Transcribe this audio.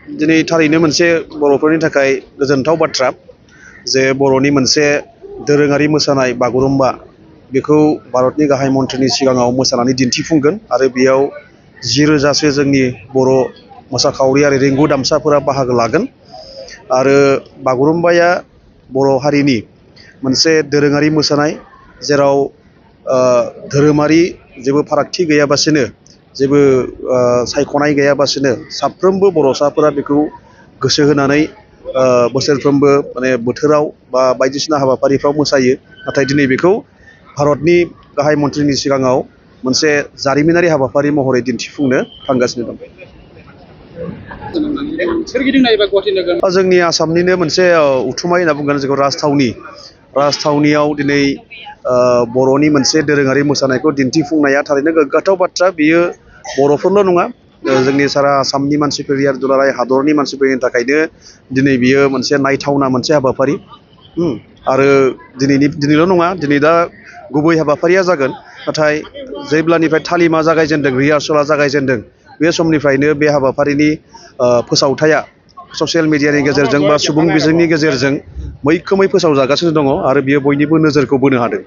दिनै थारैनो मोनसे बर'फोरनि थाखाय गोजोनथाव बाथ्रा जे बर'नि मोनसे दोरोङारि मोसानाय बागुरुम्बा बेखौ भारतनि गाहाय मन्थ्रिनि सिगाङाव मोसानानै दिन्थिफुंगोन आरो बेयाव 10,000सो जोंनि बर' मोसाखावरि आरो रिंगु दामसाफोरा बाहागो लागोन आरो बागुरुम्बाया बर' हारिनि मोनसे दोरोङारि मोसानाय जेराव धोरोमारि जेबो फारागथि गैयाबासिनो जेबो सायख'नाय गैयाबासिनो साफ्रोमबो बर'साफोरा बेखौ गोसो होनानै बोसोरफ्रोमबो माने बोथोराव बा बायदिसिना हाबाफारिफ्राव मोसायो नाथाय दिनै बेखौ भारतनि गाहाय मन्थ्रिनि सिगाङाव मोनसे जारिमिनारि हाबाफारि महरै दिन्थिफुंनो थांगासिनो दं। सोरगिदिं नायोबा गुवाहाटी नोगोर जोंनि आसामनिनो मोनसे उथुमाय होनना बुंगोन जेखौ राजथावनियाव दिनै बर'नि मोनसे दोरोङारि मोसानायखौ दिन्थिफुंनाया थारैनो गोग्गाथाव बाथ्रा। बेयो बर'फोरल' नङा जोंनि सारा आसामनि मानसिफोरनि आरो दुलाराय हादरनि मानसिफोरनि थाखायनो दिनै बियो मोनसे नायथावना मोनसे हाबाफारि आरो दिनैल' नङा दिनै दा गुबै हाबाफारिया जागोन नाथाय जेब्लानिफ्राय तालिमा जागायजेनदों रिहार्सेलआ जागायजेनदों बे समनिफ्रायनो बे हाबाफारिनि फोसावथाया ससियेल मिडियानि गेजेरजों बा सुबुं बिजोंनि गेजेरजों मैखोमै फोसावजागासिनो दङ आरो बियो बयनिबो नोजोरखौ बोनो हादों।